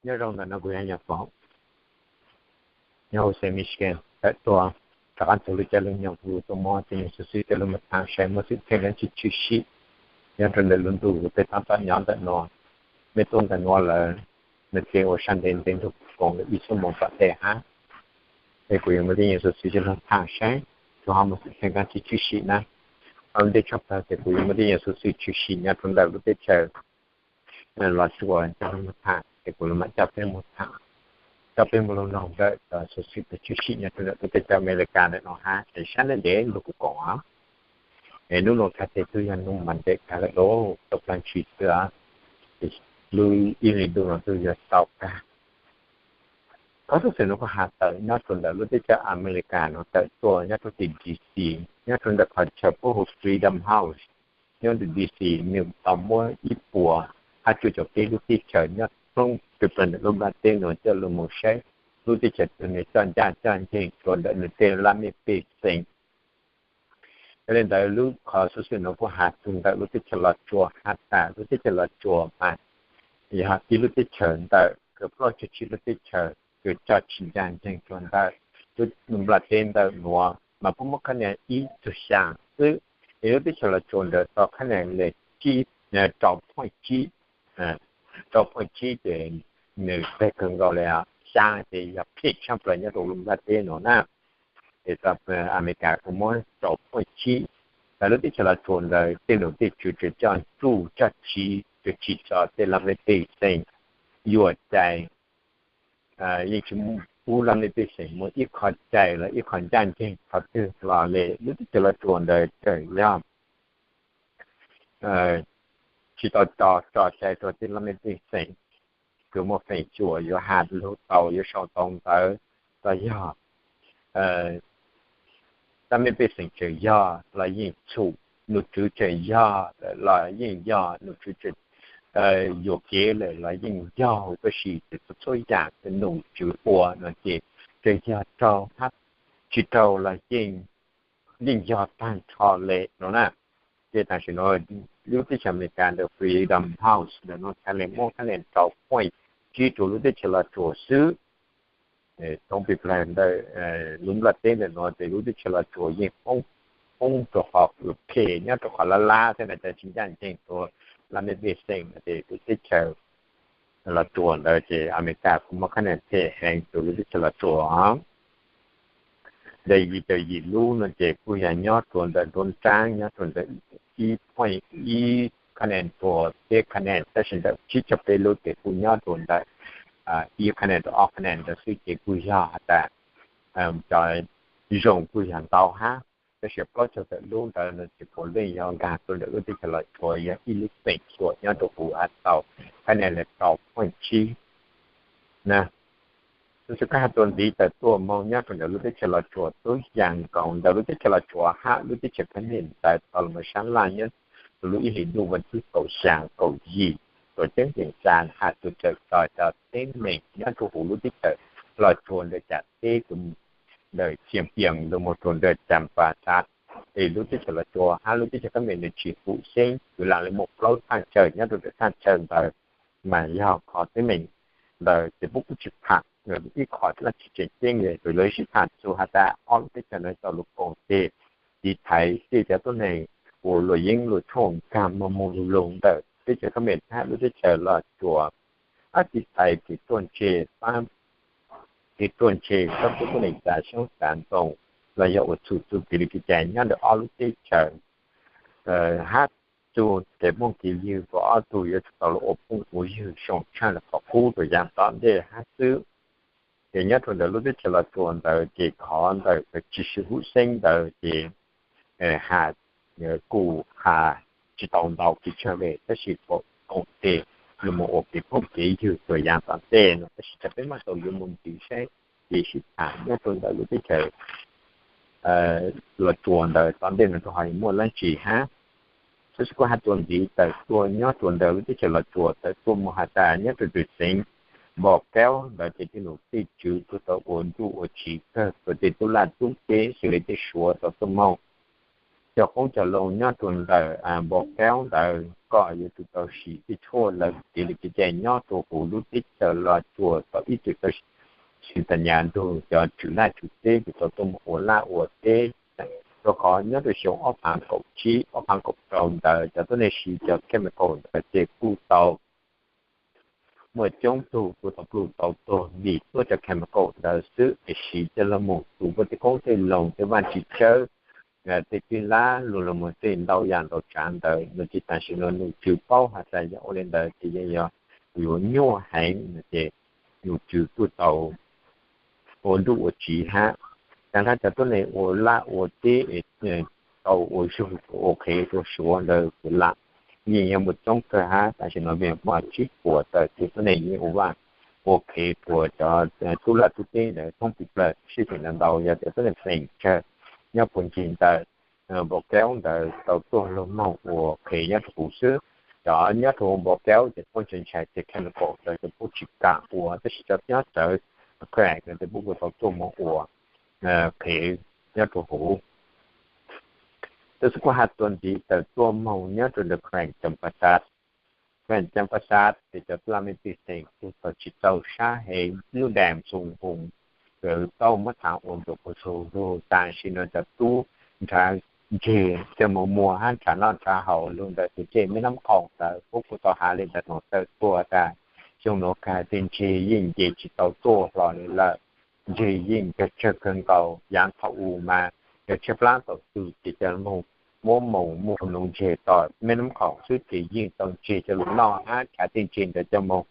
Nyob zoo, ntawm no kuv yog Nyob Foom, nyob hauv xeev Michigan tawm tuaj rov qab ntxuag lub caij lub nyoog kuv tuaj muab tej neeg xov xwm coj los tham saib muaj xwm txheej dab tsi tshwm sim nyob rau ntawm lub ntuj tej tab tom nyob ntawm no. Mej tuaj ntawm no lawm, nws tseem ua sab ntev ntev nrog kuv koom lawm ib xuab moos tom ntej hab. Es kuv yuav muab tej neeg xov xwm coj los tham saib tsuas ho muaj xwm txheej dab tsi tshwm sim na. Ua ntej tshaj plaws ces kuv yuav muab tej neeg xov xwm tshwm sim nyob rau ntawm lub teb chaws Los Tsuas coj los tham, ces kuv mam coj peb mus tham, coj peb mus lug noog ntawm cov xov xwm tshwm sim nyob rau ntawm lub teb chaws Amelikas ntawm no hab. Es sab ntev ntev nrog kuv koom os. Es hnub no txhais tes twb yog hnub Monday tag lawm lauj, tau plaag tshis xwb. Lub ib hlis ntuj no twb yog tau kag. Qhov xov xwm no kuv has tawm nyob rau ntawm lub teb chaws Amelikas no tawm tuaj nyob rau tim D C, nyob rau ntawm qhov chaw puab hu Freedom House nyob rau D C. Nws tau muab ib puas hab cuaj caum peb lub teb chaws nyob thoob plaws ntawm lub nplaj teb no coj lug mus saib lub teb chaws twg nws coj ncaj coj nceeg rua ntawm nws tej laj mej pej xeem. Yog li ntawd lub qhov xov xwm no kuv has txug ntawm lub teb chaws Los Tsuas has tas lub teb chaws Los Tsuas mas yog ib lub teb chaws ntawm kws plaub caug tsib lub teb chaws kws coj tsis ncaj nceeg rua ntawm lub nplaj teb ntawm nuav mas puab muab khab nias ib txug xyaa xwb. Es lub teb chaws Los Tsuas ntawd tau khab nias le tsib, rau point tsib, rau point tsib ces nws teg kawg nkaus le, xyaa ces yog phem tshaj plaws nyob rau lub nplaj teb no na. Es Amelikas kuj muab rau point tsib. Lub teb chaws Los Tsuas ntawd tej num tej tswv tseem coj nruj coj tsiv, tseem tsim txom tej laj mej pej xeem yuam cai. Yeej tsis pub laj mej pej xeem muaj ib qho cai los ib qho ncaj nceeg qhov twg los le. Lub teb chaws Los Tsuas ntawd tseem yog tsis tau tso tso cai rua tej laj mej pej xeem, kws muaj feem xyuam yuav has lug tau yuav sau tau ntawv los yog laj mej pej xeem tseem yog los yeej txhum, num tswv tseem yog los yeej yog, num tswv tseem yuam kev lawm los yeej yog, tab sis txhua txhua yaam num tswv ua no ces tseem yog raug hab tsis raug los yeej, yeej yog taag nrho le no na. Ces tam sim no lub teb chaws Amelikas ntawm Freedom House ntawm no txhaj le muab khab nias rau point tsib rua lub teb chaws Los Tsuas xwb. Thoob peg plaws ntawm lub nplaj teb ntawm no ces lub teb chaws Los Tsuas yeej poob rua qhov phem nyob rua qhov lab lab thiab na, cov tsis ncaj nceeg rua laj mej pej xeem no ces lub teb chaws Los Tsuas ntawd ces Amelikas kuj muab khab nias phem heev rua lub teb chaws Los Tsuas. Ntawm yim caum yim lub no ces kuj yog nyob rua ntawm nruab nraab nyob rua ntawm ib point ib khab nias rua peb khab nias, tab sis ntawm tsib caug peb lub ces kuj nyob rua ntawm ib khab nias rua ob khab nias ntawd xwb ces kuj yog has tas cov zoo kuj yog ntau hab. Tab sis plaub caug tawm lub ntawd no ces puav leej yog nkaag rua ntawm lub teb chaws Los Tsuas yog ib lub feem xyuam nyob rua huv has tau khab nias le rau point tsib na. Tab sis koj has tuaj ntxiv tawm tuaj moog nyob rua ntawm lub teb chaws Los Tsuas tub yaa nkaus ntawm lub teb chaws Los Tsuas hab lub teb chaws Kab Mem ntawd tau los sab laj nyob rua lub ib hlis ntuj vas thib kaum xyaa kaum yim, tuam ceeb Veem Xas has txug tawm txog cov teeb meem nyob rua huv lub teb chaws Los Tsuas ntawm Cas Teb ntawm Xias Pias lug moog rua ntawm Cas Pas Xav. Es lub teb chaws Los Tsuas hab lub teb chaws Kab Mem nws tsis huv xeeb, kws lam le muaj plaub thaaj chaw, nyob rua ntawm thaaj chaw ntawd mas yog qhov teeb meem ntawd ces puab kuj tsis tham ib qho dlaab tsi tseem ceeb le, lawv sib tham txug has tas ob lub teb chaws no tau lug koom tes tiv thaiv tej cov tuab neeg ua luam yeeb luam tshuaj nkaag moog moog lug lug ntawm teb chaws Kab Mem hab lub teb chaws Los Tsuas, hab tiv thaiv kev ruaj ntseg, pab kev ruaj ntseg, pab tub tuab neeg tav xyoob tav ntoo los yog ua txhum txuj kev li kev cai nyob ntawm ob lub teb chaws, hab txug kev phooj kev ywg rua ob tug yuav tsum tau lug ua phooj ua ywg zoo tshaaj le qhov qub rua yaav tom ntej hab xwb. Ces nyob rua ntawm lub teb chaws Los Tsuas ntawd ces qhov ntawm tsis sib huv xeeb ntawd ces has kuj has tsis tau ntau kev tsawg le, tab sis koom tes lug moog ua kev phooj kev ywg rua yaav tom ntej no, tab sis tsam peb maam tau yuav moog ntxiv saib kev sib tham nyob rua ntawm lub teb chaws Los Tsuas ntawd tom ntej no rua ho muaj dlaab tsi hab. Tab sis kuj has tuaj ntxiv tawm tuaj nyob rua ntawm lub teb chaws Los Tsuas tawm tuaj moog has tas nyob rua tug xeev Npos Kaub ntawd ces tej num tej tswv kuj tau ua nruj ua tsiv kawg rua tej tub laj tub teb xws le tej Suav tau tuaj moog cog qoob cog loo nyob rau ntawm npau kaub ntawd kom yuav tsum tau siv tej tshuaj lawm, kev li kev cai nyob rau hauv lub teb chaws Los Tsuas tau ib txwm tau siv tas nyas nrog cov tswv laj tswv teb uas tau tuaj mus ua laj ua teb, rau qhov nyob rau xyoo ob phav kaum tsib ob phav kaum rau ntawd cov tuab neeg siv cov chemical ntawd ces kuj tau muaj coob tug kuj tau pluj tau tuag vim tuab cov chemical ntawd xwb. Tiam sis coj los mus tus muaj tej qoob tej loo tej vaj tsis tsawb, tej tib lab lug los mus tej ntau yam ntau tsav ntawd no ces tam sim no nom tswv paub has tas yog ua li ntawd ces yeej yog yuav nyuaj heev no ces nom tswv kuj tau ua nruj ua tsiv hab. Tag nrho cov tuab neeg ua laj ua teb tau ua zug ua qhev rau Suav ntawd kuj lam yeej yog muaj coob kawg hab. Tam sim no vij pom tsib puas tawm tus tuab neeg yeej ua vaj ua qhev rau cov tub laj tub teb ntawd thoob plaws sib txheem ntau ntau yog cov tuab neeg feem tsawg nyob puag ncig ntawm npau kaub ntawd tau tuaj lug moog ua qhev nyob rau huv xwb. Cov nyob rau npau kaub ces puab ntshai ntshai tej chemical ntawd ces puab tsis kam ua, tab sis cov nyob rawv crack ntawd ces puab kuj tau tuaj moog ua qhev nyob rau huv. Tab sis kuj has txuas ntxiv tawm tuaj moog nyob rau ntawm kheem Campasat. Kheem Campasat ces cov laj mej pej xeem kuj tau tsis tau sab heev, lub dam Xoo Hoos lawv tau muab thav ua ntuj quas zug lug. Tam sim no cov tub nrhav ntseg coj mus muag hab nrhav noj nrhav haus lug ntawm tus ceg Meb Nab Qhoom ntawd, puab kuj tau has li ntawd thaum tawm tuaj tas xyoo nuav kag tej ntseg yeej nce tsis tau tuaj hlo li lawm. Ntseg yeej kag tsawg kawg nkaus, yaav thaum u mas cov tshaib plab tau tug ces coj moog muab moog muag nuv ntseg tom Meb Nab Qhoom xwb ces yeej tau ntseg coj lug noj hab nrhav tej ntseg ntawd coj moog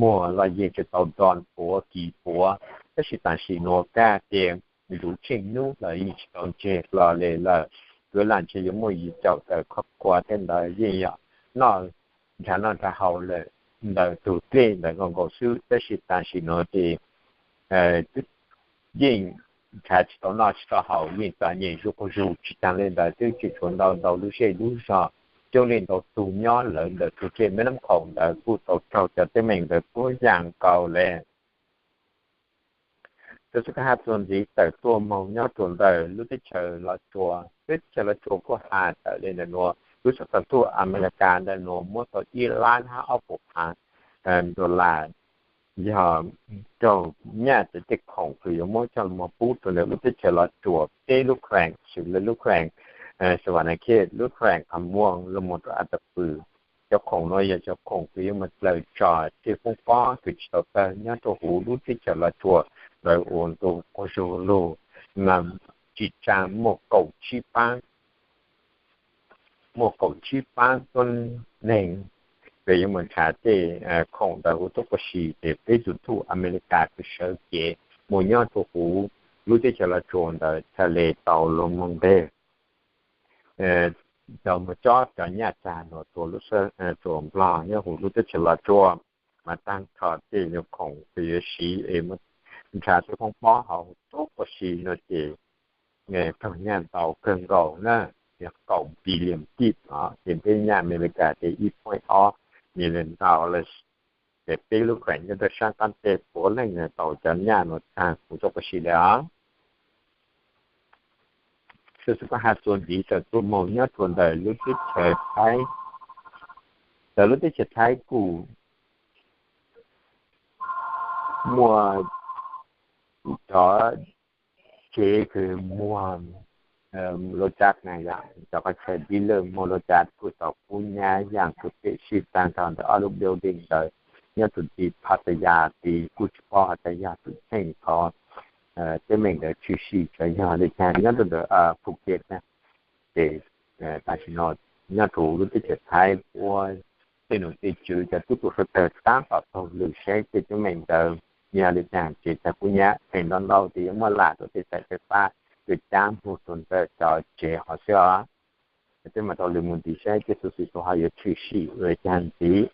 muag los yeej tsis tau don puav kis puav. Tab sis tam sim nuav kag tias zuv tsheej nub los yeej tsis tau ntseg hlo li lawm. Yuav lam ntshe yuav muaj yim caum tawm khov kua tej ntawd yeej yog noj nrhav noj nrhav haus lawm ntawm tug dlej ntawd nkaus nkaus xwb. Tab sis tam sim nuav ces yeej nrhav tsis tau noj tsis tau haus, yeej txom nyem zuj quas zug. Tsis taag le ntawd twb tseem tshuav ntau ntau lub zej lub zog coob leej ntau tug nyob lawv ntawm tug dlej Meb Nab Qhoom ntawd kuj tau raug cov teeb meem ntawd puab yaam nkaus le. Tab sis kuj has txuas ntxiv tawm tuaj moog nyob rua ntawm lub teb chaws Los Tsuas. Lub teb chaws Los Tsuas kuj has tawm le ntawm nuav, lub tsov tau tuaj Amelikas ntawm nuav muab tau ib lab hab ob puas phav dollar yog raug nyaj cov tej khoom kws yuav muab coj moog pub rua ntawm lub teb chaws Los Tsuas peb lub kheem, xws le lub kheem Savannakhet, lub kheem Qhov Muas los mus rua Atajpw. Cov khoom nuav yog cov khoom kws yuav moog dlaws tso tej foob pob kws tsis tau tawg nyob rua huv lub teb chaws Los Tsuas ntawd ua ntu quas zug lug, tsis tsaa muaj kaum tsib pab, muaj kaum tsib pab tuab neeg kws yuav moog nrhav tej khoom ntawd ua tuab quas si. Ces peb tug thuj Amelikas kws sawv cev mus nyob rua huv lub teb chaws Los Tsuas ntawd txhaj le tau lug moog nteg cov moog cob cov nyaj txag nuav rua lub, rua Nplog nyob huv lub teb chaws Los Tsuas. Mas taag nrho tej nyuag khoom kws yuav siv es nrhav tej foob pob hauv tuab quas si no ces raug nyaj ntau kawg nkaus na, yog kaum billion kib no ces peb nyaj Amelikas ces ib point ob million dollars. Ces peb lub kheem nyob rua saab qaab teb puav leej tau cov nyaj nuav tag huv tuab quas si le os. Tab sis kuj has txuas ntxiv tawm tuaj moog nyob rua ntawm lub teb chaws Thaib. Ntawm lub teb chaws Thaib kuj muaj cov tsev kws muag lub cab na, yog cov qhov chaw dealer muag lub cab kuj tau kub nyab yaam kws pem sij taag nrho ntawm ob lub building ntawd nyob rua tim Pattaya tid. Kuj tsis paub has tas yog tub tsheej thov teeb meem ntawd tshwm sim tsuas yog li caag nyob rua ntawm Phuket na. Ces tam sim no nyob rua lub teb chaws Thaib ua tej nom tej tswv cov tub tug suav tawg taab tom taug lwm saib tej teeb meem ntawd yog li caag ces txhaj kub nyab. Feem ntau ntau ces yuav muaj lam rua tej xaim fais fab kws cab moog rua ntawm cov tsev hov xwb os. Peb mam taug lwm moog ntxiv saib tej xuv xwm xuv hov yuav tshwm sim ua li caag ntxiv.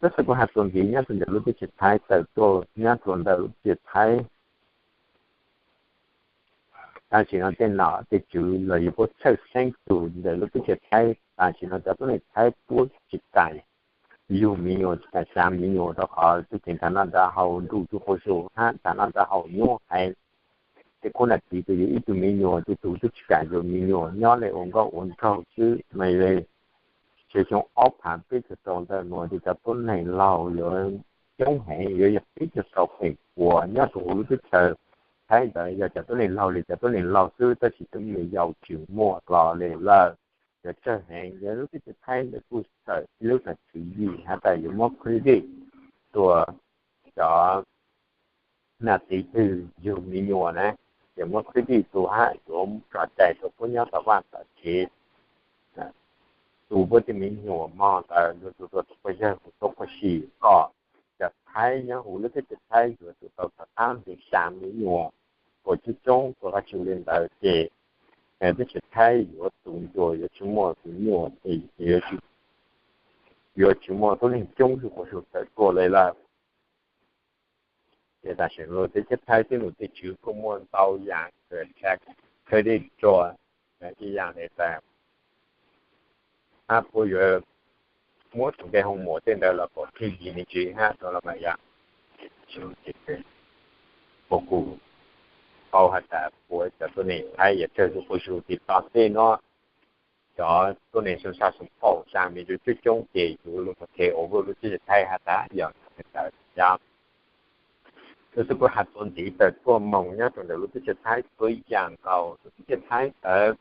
Tab sis kuj has txuas ntxiv nyob rua ntawm lub teb chaws Thaib tawm tuaj nyob rua ntawm lub teb chaws Thaib. Tam sim no tej nom tej tswv los yog puab txhawj xeeb tug ntawm lub teb chaws Thaib, tam sim no cov tuab neeg Thaib puab tsis kam yug miv nyuas, tsis kam xaav miv nyuas rua qhov tub ceev nrhav noj nrhav haus nruj zuj quas zug hab nrhav noj nrhav haus nyuaj heev. tej khub nam txiv tus yug ib tug me nyuam ces tus twb tsis kam yug me nyuam nyob li ua nkauj ua nraug xwb mas li. Ces xyoo ob phav peb caug rau ntawm no ces cov tuab neeg laug yuav coob heev, yuav yog peb caug rau feem pua nyob rau hauv lub teb chaws Thaib ntawd yog cov tuab neeg laug li cov tuab neeg laug xwb tab sis cov me nyuam yaus tsis muaj los li lawm. Yuav tsawg heev, yog lub teb chaws Thaib ntawd kuj txawm ib lub tag tswv yim has tas yuav muab credit tua cov nam txiv twg yug me nyuam na, yuav muab credit tua hab yuav tso cai rau puab nyob tom vaj tom tsev, tus puab tej me nyuam mog ntawd yuav tus tua tus quas yawg tus tua quas si kom cov Thaib nyob huv lub teb chaws Thaib yuav tsum tau rov qab ntxiv xya me nyuam, ua coob coob tua qab tsuj li ntawd ces teb chaws Thaib yuav tu ncua, yuav tsis muaj tus nyuam, yuav tsis muaj tuab neeg coob zuj zus tawm tuaj li lawm. Ces tam sim no teb chaws Thaib twb mus tej tswv kuj muaj ntau yam, tax credit rua ib yam li tas hab puab yuav muab tus nqe hoo muam tej ntawd los kom plig yig me ntsis hab rua los mas yog puab kuj paub has tas puab cov tuab neeg Thaib yuav tsawg zuj quas zug tim tom tej no. Cov tuab neeg xyoo xya xyoo kaum xya me ntsis coob coob ces yuav lug mus them over lub teb chaws Thaib has tas yog ntawd yog. Tus xwb kuv has txuas ntxiv tawm tuaj moog nyob rau ntawm lub teb chaws Thaib tuab yaam nkaus lub teb chaws Thaib ntawd.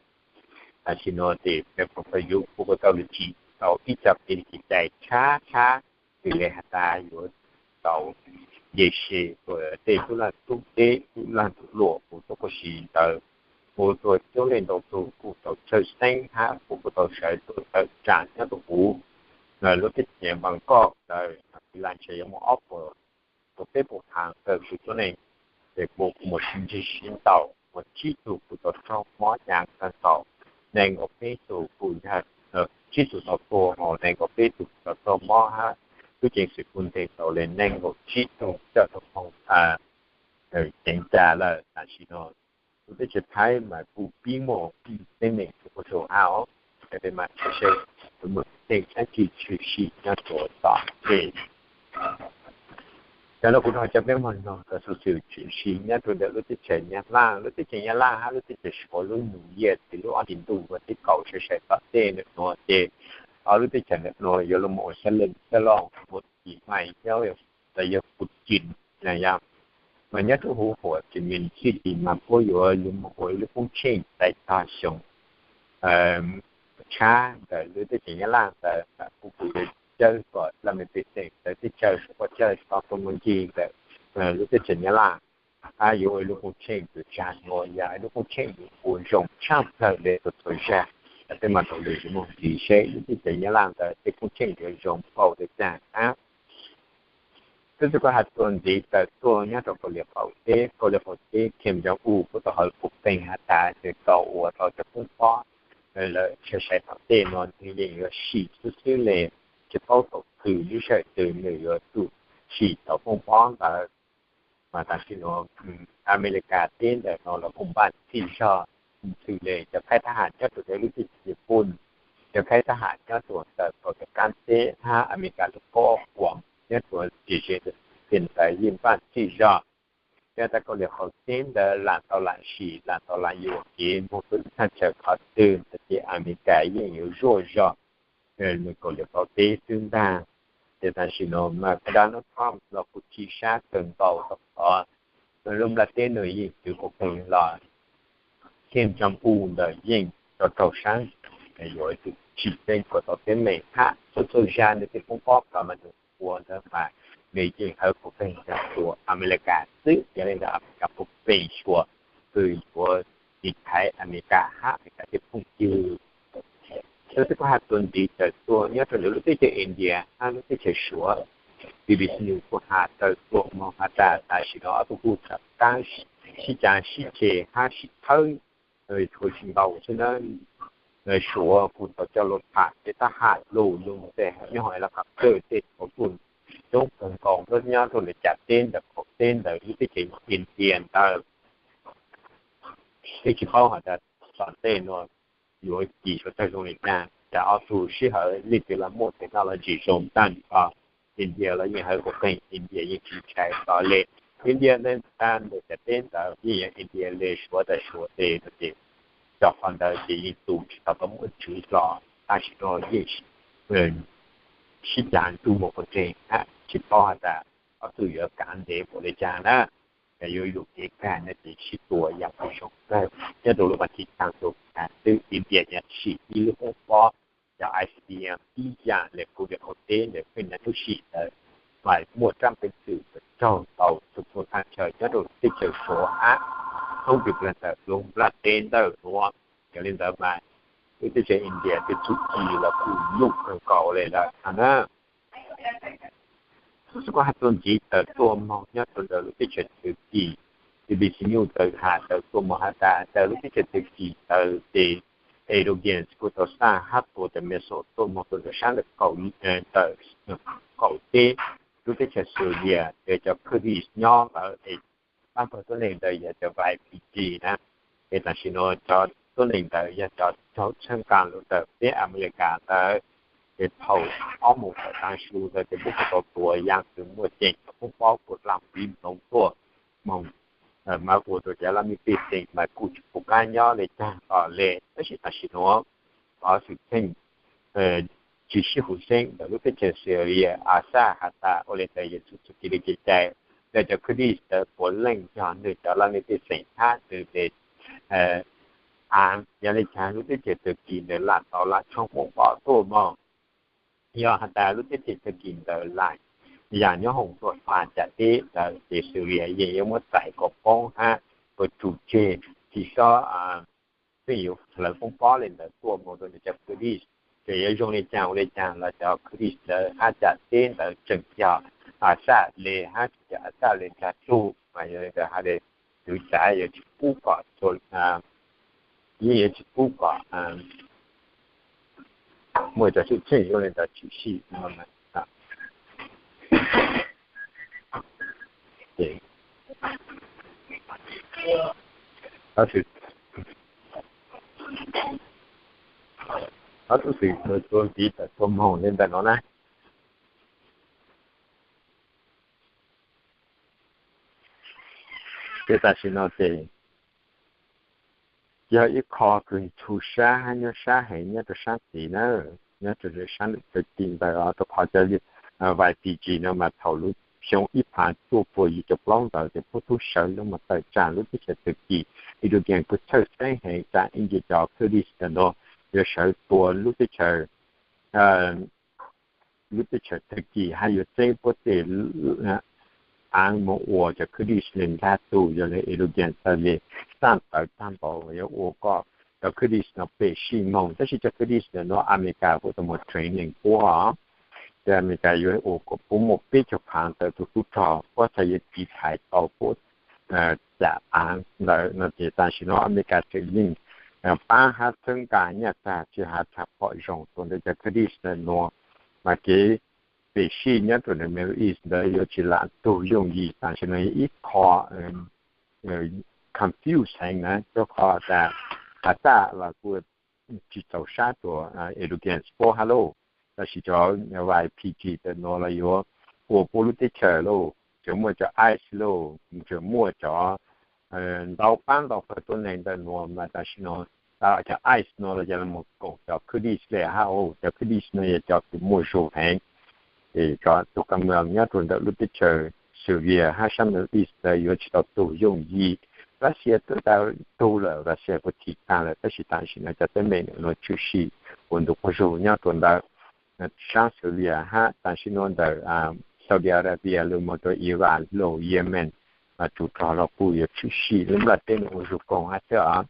Tam sim no ces peb puas tau yuav, puas tau lug tsim tau ib co kev li kev cai tshab tshab, vim li has tas yuav tau nce se tej tub laj tub teb tub laj tub luam kuj tuaj kuj si ntawd, kuj tuaj coob leej ntau tug kuj tau tshawj xeeb hab kuj tau sawv tuaj tawm tsaam nyob rau huv lub teb chaws Npab Koj ntawd, laj ntshe yuav muaj ob puas rau peb puas phav kawg tus tuab neeg, ces kuj kuj mus sib ntsib sib ntaus, muaj tsib tug kuj tau raug mob hnyav kawg nkaus, nees nkaum peb tug kuj yog, tsib tug tau tuag, nees nkaum peb tug kuj tau raug mob hab tub ceev xwm kuj ntes tau li nees nkaum tsib tug coj tuaj moog ceev tas lawm. Tam sim no lub teb chaws Thaib mas kuj pib muaj teeb meem kuj tshwm sim hab os, peb mam saib seb muaj teeb tsaab tsi tshwm sim nyob rua tom ntej. Cov no kuv nrog cov peb moog noog txug xov xwm tshwm sim nyob rua ntawm lub teb chaws Nyab Laj, lub teb chaws Nyab Laj hab lub teb chaws Suav lub New Year ces lub ob hlis ntuj vas thib kaum sai sai tom ntej ntawm nuav ces ob lub teb chaws ntawm nuav yuav lug moog ua xab leej xab loj ua tim mais nyob los yog Putin na yog. Mas nyob rua huv Ho Chi Minh City mas puab yuav lug moog ua ib lub koob tsheej txais tog xyoo tshab ntawm lub teb chaws Nyab Laj ntawd, kuj kuj yuav cawb kom laj mej pej xeem txawv teb chaws suav pov cawj tau tuaj muaj ncig ntawm lub teb chaws Nyab Laj. Hab yuav ua ib lub koob tsheej txawv tshaj nuav yog ib lub koob tsheej yuav ua zoo tshaj plawg le txhua txhua zag. Peb mam rau lug moog ntxiv seb lub teb chaws Nyab Laj ntawd tej koob tsheej yuav zoo npaum le caag hab. Tub txug kuv has txuas ntxiv tawm tuaj nyob rau Kaus Lim qaum teb, Kaus Lim qaum teb Kim Jong Un kuj tau hawv kuv peeg has tas nws tau ua tau cov koob pob lawm sai sai tom ntej no nws yeej yuav sim xwb xwb le, tsis paub tau twg lub sij hawm twg nws yuav tsum sim tau koob pob ntawd. Mas tam sim no Amelikas teb ntawm no los kuj npaj txhij zog, xws le cov khaib thab ham nyob rua ntawm lub teb chaws Nyij Pooj, cov khaib thab ham nyob rua ntawm kaum tawm kaab teb hab Amelikas lub kob huam nyob rua txiv ze ntawd yeej npaj txhij zog. Yog tas Kaus Lim qaum teb ntawd lam tau lam sim lam tau lam yuam kev moog rua ib txhaj chaw qhov twg ntawd ces Amelikas yeej yuav zuaj zog Kaus Lim qaum teb xwb ntag. Ces tam sim no mas Donald Trump los kuj chim sab kawg nkaus rau qhov lub nplaj teb no yeej txwv kuv peeg los Kim Jong Un ntawd yeej rau rau sab yuav tsim teeb kuas tau teeb meem hab txhua txhua zag nws tej koob pob ko mas nws ua ntawd mas nws yeej hawv kuv peeg rua Amelikas xwb, yog le ntawd Amelikas kuj peeg xyuas kws yuav tiv thaiv Amelikas hab Amelikas tej phooj ywg. Tub txug kuv has txuas ntxiv tawm tuaj nyob rua ntawm lub teb chaws India hab lub teb chaws Suav, B B C News kuj has tawm tuaj moog has tas tam sim no ob tug kuj rov qaab sib cav sib ceg hab sib thawb tshua tsis ntau xwb na. Suav kuj tau coj lug tham kev thab ham lug lug tej nyob hauv helicopter tej thaum kuj coob kawg nkaus nyob rua lawv cov teb ntawm qaum teb ntawm lub teb chaws India ntawd. Peb tsis paub has tas tom ntej no yuav kis suav tawg zoo li cas, cas ob tug sib hawv leej twg los muaj technology zoo tag nrho. India los yeej hawv kuv peeg, India yeej tsis ntshai txog le India ne tag ntawm cov teb ntawd yeej yog India le suav tas suav tes no ces cov qhov ntawd ces yeej tu tsis tau muaj tswv hlo. Tam sim no yeej sib cav ntuj mus qhov tseeb, tsis paub has tas ob tug yuav kav ntev npaum li cas na. Yog yuav yuam kev kag no ces sib tua yam zoo kawg. Nyob rau lub vas thiv tag tuaj twb India nyob sim ib lub koob pob cov I C B M ib yam li kuv cov qhov teb ntawd pheej nyob tub sim ntawd, mas muaj rab peev xwm raug tau txhua txhua thaj chaw nyob rau teb chaws Suav hab thoob plaws ntawm lub nplaj teb ntawm nuav. Yog li ntawd mas lub teb chaws India tej txuj ci los kuj luj kawg nkaus li lawm no na. Xub xub kuv has txuas ntxiv tawm tuaj moog nyob rau ntawm lub teb chaws Turkey, B B C News tawm has tawm tuaj moog has tas ntawm lub teb chaws Turkey ntawd ces Erdogan kuj tau xaj hab tua cov missile tuaj moog rau ntawm sab ntawm kaum, ntawm kaum teb lub teb chaws Syria, ces cov Kurdish nyob ntawd es pab pawg tuab neeg ntawd yog cov Y P G na. Ces tam sim no cov tuab neeg ntawd yog cov raug txhawb nqa los ntawm peb Amelikas ntawd. Ces thaum ob moos tawm taag su ntawd ces peb kuj tau tuav yaam kws muaj ceem cov koob pob kuj dlaag piv nploov tuaj moog, mas ua rau cov laj mej pej xeem mas kuj tsis pum qab nyob li caag os le. Tab sis tam sim nuav qhov xwm txheej tsis sib hum xeeb ntawm lub teb chaws Syria, Assad has tas ua li ntawd yog txuj txuj kev li kev cai, ntawm cov Kurdish ntawd puav leej yog nwg cov laj mej pej xeem hab nwg tes aav. Yog li caag lub teb chaws Turkey ntawd lam tau lam tshooj koob pob tuaj moog, yog has tas lub teb chaws Turkey ntawd lam yaam nyob hoom tuaj pab cam teb ntawd ces Syria yeej yuav muab txais kom poob hab kom tsum tseg, tsis xob pheej yuav hlawv koob pob li ntawd tuaj moog rau nwg cov Kurdish. Tseem yuav zoo li caag ua li caag los cov Kurdish ntawd hab cam teb ntawd tseem yog Assad le hab tseem yog Assad le nrag tug mas yog li ntawd has le txwv tsav yuav tsis pub kom, yeej yuav tsis pub kom muaj cov xwm txheej zoo li ntawd tshwm sim no. Ob tug xwm txuas ntxiv tawm tuaj moog le ntawm no na. Ces tam sim no ces yog ib qho kws ntxhov sab hab nyuaj sab heev nyob rau sab tid na, nyob rau sab ntawm Turkey ntawd os, rau qhov cov Y P G no mas thaum lub xyoo ib phav cuaj puas yim caum plaub ntawd ces puab tub sawv lub mas tawm tsaam lub teb chaws Turkey. Erdogan kuj txhawj xeeb heev tsam ib ntsis cov Kurdish ntawm no yuav sawv tua lub teb chaws, lub teb chaws Turkey hab yuav txeeb puab tej aav moog ua cov Kurdish le nrag tug. Yog le Erdogan txawm le xaj tawv tag npaum yuav ua kom cov Kurdish no pem sij moog, tab sis cov Kurdish ntawm no Amelikas kuj tau moog training puab, ces Amelikas yuav ua kom puab muaj peb caug phav ntawm tug tub rog puab txhaj yuav tiv thaiv tau puab cam aav ntawd no. Ces tam sim no Amelikas tseem yeej paab hab txhawb nqa nyaj tag tsi has tshaj phom zoo rua ntawm cov Kurdish ntawm nuav, mas kev pem sij nyob rua ntawm Middle East ntawd yuav tsi lam tug yooj yim. Tam sim no yog ib qho confuse heev na, rua qhov tas Assad los kuj tsi txaus sab rua Erdogan puab hab lauj, tab sis cov Y P G ntawm nuav los yuav ua puab lub teb chaws lauj, tseem muaj cov ICE lauj, tseem muaj cov ntau pab ntau pawg tuab neeg ntawm nuav mas tam sim no cov ICE no los yog los koom cov Kurdish le hab, cov Kurdish no yog cov kws muaj zug heev. Ces cov tug kaam moos nyob rua ntawm lub teb chaws Syria hab sab Middle East ntawd yuav tsi tau tug yooj yim. Russia twb tau tug lawm, Russia kuj thim taag lawm, tab sis tam sim no cov teeb meem ntawm nuav tshwm sim ua ntu quas zug nyob rua ntawm sab Syria hab tam sim no ntawm Saudi Arabia lug moog rua Iran lug Yemen, tsuv rog los kuj yuav tshwm sim lub nplaj teb nuav ua zug koog hab xwb os.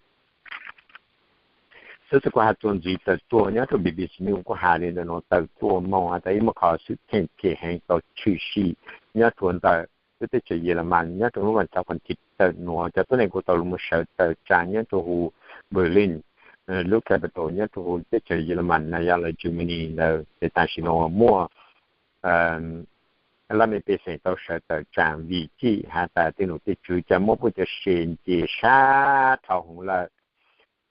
Xwb xwb kuv has txuas ntxiv tawm tuaj nyob rua B B C News kuj has le ntawm nuav tawm tuaj moog has tas ib muaj qhov xwm txheej phem heev tau tshwm sim nyob rua ntawm lub teb chaws Yelamas nyob rua lub vas cav qhuam thim tawm nuav cov tuab neeg kuj tau lug moog sawv tawm tsaam nyob rua huv Berlin, lub capital nyob rua huv teb chaws Yelamas na yog lawv Germany ntawd. Ces tam sim no muaj laj mej pej xeem tau sawv tawm tsaam vim txhij has tas tej num tej tswv ca muab puab cov se nce sab dhau hwv lawm.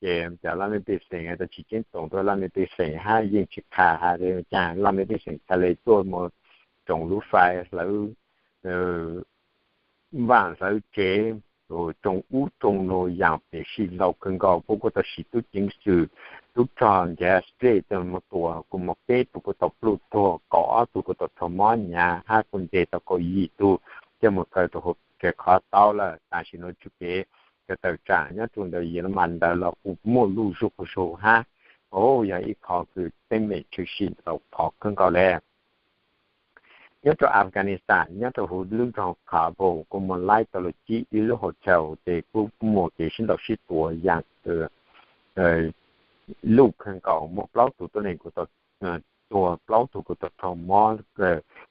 Ces cov laj mej pej xeem tau tsis ceeb toom rua laj mej pej xeem hab yeej tsis qha has tas caag laj mej pej xeem ca le tuaj moog tsoom lub fais hlawv vaj hlawv tsev, tsoo ub tsoo no yam phem sij laus kawg nkaus. Puab kuj tau siv tub ceev xwm, tub rog gas tej tau mus tua kuj muaj peb tug kuj tau pluj tuag, kaum ob tug kuj tau raug mob hnyav hab kuj ntes tau kaum yim tug coj mus kaw rau hauv kev qhov taub lawm. Tam sim no txuj kev tawm tsam nyob rau ntawm Yelemas ntawd los kuj muaj luj zuj qhov zug hab, o, yog ib qho kws teeb meem tshwm sim tau phov kawg nkaus le. Nyob rau Afghanistan nyob rau huv lub nroog Kabul kuj muaj laib tau los cib ib lub hotel ces kuj muaj kev sib ntaus sib tua yam luj kawg nkaus, muaj plaub tug tuab neeg kuj tau tuag, plaub tug kuj tau raug mob,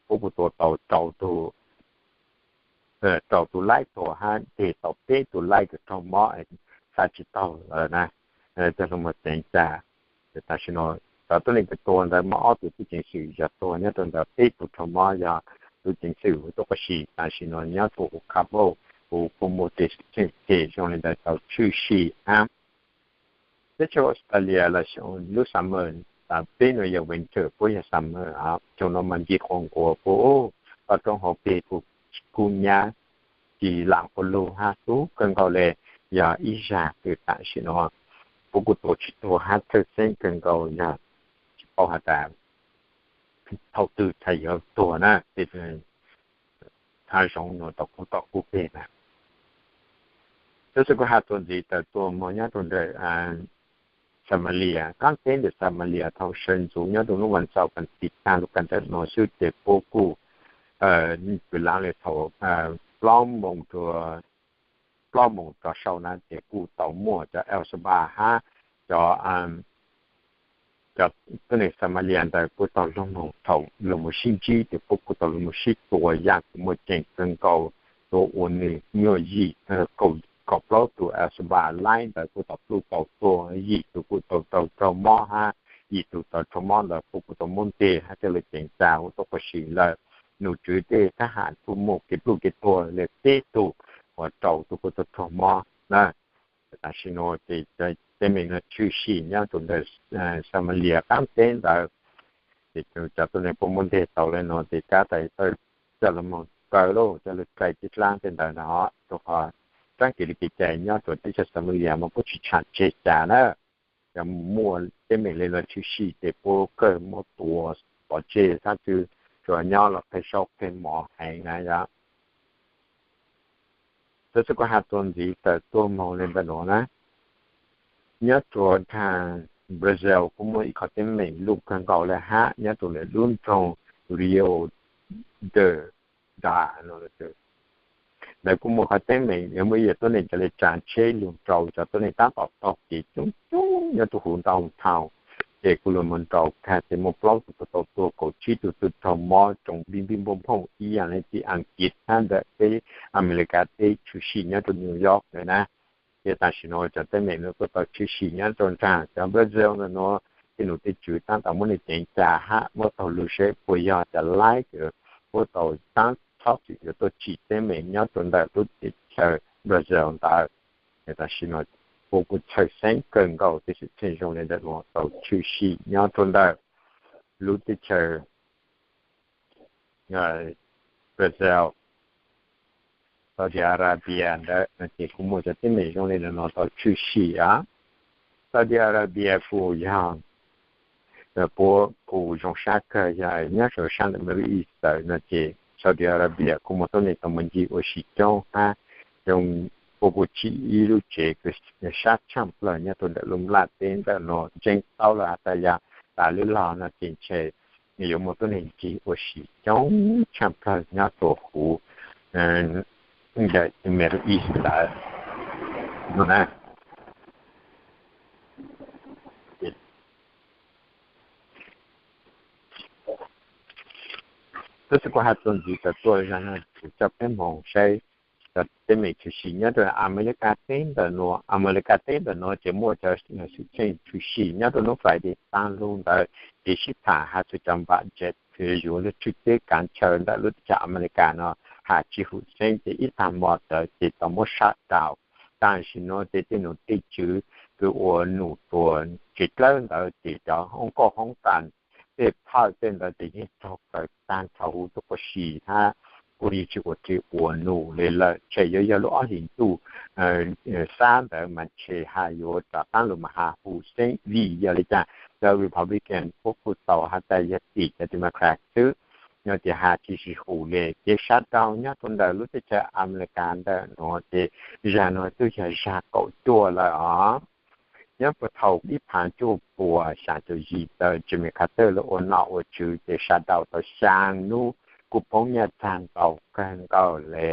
puab kuj tua tau rau tug laib tuag hab ntes tau peb tug laib kuj raug mob, xa tsis taug lawm na, coj lug moog ceev tas. Tam sim no cov tuab neeg kws tuag ntawd muaj ob tug tub ceev xwm yog tuag nyob rau ntawd, peb tug raug mob yog tub ceev xwm huv tuab qab si. Tam sim no nyob rau huv Kabul kuj muaj kev tshwm sim zoo le ntawd tau tshwm sim hab. Teb chaws Australia los lub summer, peb no yog winter, puab yog summer, xyoo no mas ncig quas nkuas, puab toj roob hauv peg kuj kub nyab, tsis lam quas lug hab kub kawg nkaus le. Yog ib zag kws tam sim no puab kuj tua tsis tuag hab txhawj xeeb kawg nkaus, yog tsis paub has tas thaum twg txhais yuav tuag na, tej hav zoov no tau kub tom kub peg na. Tub xwb kuj has txuas ntxiv tawm tuaj moog nyob rau ntawm Somalia, qaab teb ntawm Somalia thaum sawv ntxuv nyob rau hnub vas xaum kav tag lug kag ntawm no xwb ces puab kuj kws laav le thaum plaub moos rua, plaub moos rov sau na ces kuj tau muaj cov Al-Shabaab hab cov, cov tuab neeg Somalia ntawd kuj tau lug moog thaum lug moog sib ntsib ces puab kuj tau lug moog sib tua yam kws muaj ceem kawg nkaus, tua ua nwg nyuaj yim, kaum plaub tug Al-Shabaab laib ntawd kuj tau pluj tau tuag, yim tug kuj tau raug mob hab yim tug tau raug mob ntawd puab kuj tau muab nteg hab coj lug ceev tas huv tuab qab si lawm. Num tswv tej thab ham kuj muaj kev pluj kev tuag le peb tug, ua rau tug kuj tau raug mob na. Tam sim no ces teeb meem no tshwm sim nyob rau ntawm Somalia qaab teb ntawd, ces cov tuab neeg puab muab nteg tau le no ces kab tais tawm coj lug moog kaw lauj, coj lug kaw cov dlaab tej ntawd no, rua qhov tsaab kis le kev cai nyob rua teb chaws Somalia mas puab tsis tsham tseg cas na. Cov muaj teeb meem le no tshwm sim ces puab kawg muab tua pov tseg, xav txwv tsuas nyob los qheb saub qheb mov heev na yom. Tub xwb kuj has txuas ntxiv tawm tuaj moog le ntawm nuav na. Nyob rua nraag Brazil kuj muaj ib qho teeb meem luj kawg nkaus le hab nyob rua ntawm lub nroog Rio de Janeiro. Ntawd kuj muaj qhov teeb meem yog muaj ib yam tuab neeg cov le tsav tsheb lug nrau cov tuab neeg taab tom taug kev coob coob nyob rua huv downtown, ces kuj lug moog nrau kag ces muaj plaub tug kuj tau tuag, kaum tsib tug tug raug mob, tsoom npib npib nphooj nphooj ib yam le tim Askiv hab ntawm teb Amelikas teb tshwm sim nyob rua New York ntawd na. Ces tam sim no cov teeb meem no kuj tau tshwm sim nyob rua nraag cov Brazil ntawm nuav, tej num tej tswv taab tom muab nwg ceev cas hab muab taug lug seb puas yog cov laib kws puab tau taab txhob txwm yuav tuaj tsim teeb meem nyob rua ntawm lub teb chaws Brazil ntawd. Tam sim no puab kuj txhawj xeeb kawg nkaus tej xwm txheej zoo le ntawm nuav tau tshwm sim nyob rua ntawm lub teb chaws Brazil, Saudi Arabia ntawd no ces kuj muaj cov teeb meem zoo le ntawm no tau tshwm sim a. Saudi Arabia kuj yog puab kuj zoo sab kawg, yog nyob rua sab ntawm Middle East ntawd no ces Saudi Arabia kuj muaj tuab neeg tau mus ncig ua si coob hab, zoo puab kuj tsim ib lub tsev kws sab tshaaj plawg nyob rua ntawm lub nplaj teb ntawm no, ntseeg tau lawm has tas yog tas lub log no ces ntshe yuav muaj tuab neeg ncig ua si coob tshaaj plawg nyob rua huv ntawm Middle East ntawd no na. Tub xwb kuj has txuas ntxiv tawm tuaj zag no kuv coj peb moog saib cov teeb meem tshwm sim nyob rua Amelikas teb ntawm nuav. Amelikas teb ntawm nuav ces muaj cov xwm txheej tshwm sim nyob rua hnub Friday taag lug ntawd, kev sib tham has txug cov npam jet yuav lug tswj teb kaav ntshaw ntawm lub teb chaws Amelikas no has tsi hum xeeb ces ib taag mo ntawd ces tau muab shutdown. Tam sim no ces tej num tej tswv kws ua num rua tsev dlawb ntawd ces cov hoob kauj hoob tas, tej phawj tej ntawd ces yeej raug kaw taag nrho huv tuab qab si hab kuj yeej tsis ua ris ua num li lawm. Tsam yuav yog lub ob hlis ntuj sab ntawd mas ntshe ha yuav rov qab los mas ha hu xeeb vim yog li cas cov Republican puab kuj tau has tas yog tim cov Democrat xwb, yog tias ha tsis sib hu li. Ces sawv daws nyob rau ntawm lub teb chaws Amelikas ntawm no ces zag no twb yog zag kaum cuaj lawm os. Nyob puag thaum ib phav cuaj puas xya caum yim ntawd Jimmy Carter lawv ua nom ua tswv ces sawv daws tau xya hnub kuj poob nyiaj txag ntau kawg nkaus li.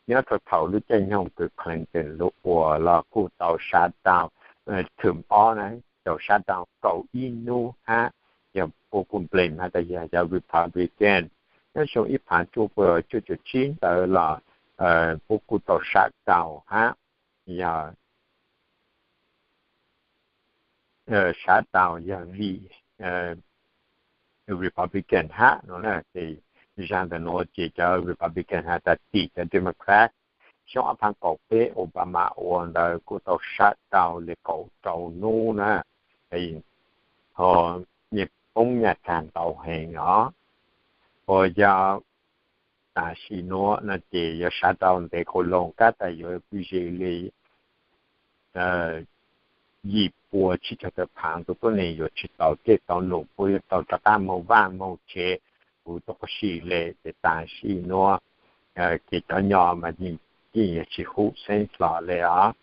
Nyob rau thaum lub caij nyoog Bill Clinton lub ua los kuj tau sawv daws thwm ob na, tau sawv daws kaum ib hnub hab, yog puab kuj blame has tas yog cov Republican. Nyob xyoo ib phav cuaj puas cuaj caum tsib ntawd los puab kuj tau sawv daws hab, yog sawv daws yog li Republican hab no na. Ces zag ntawm nuav ces cov Republican has tas tim cov Democrat. Xyoo ob phav kaum peb Obama ua ntawd kuj tau sawv daws li kaum rau hnub na, ho yeej poob nyiaj txag ntau heev os. Ua yog tam sim nuav no ces yuav sawv daws ntev kuj loo kab tas yuav kuj ze li yim puas tsib caug tawm phav tus tuab neeg yuav tsis tau tej tau num, puab yuav tau rov qab moog vaaj moog tsev kuv tub quas si le. Ces tam sim nuav ces cov nyo mas yeej tsis hum xeeb hlo le os.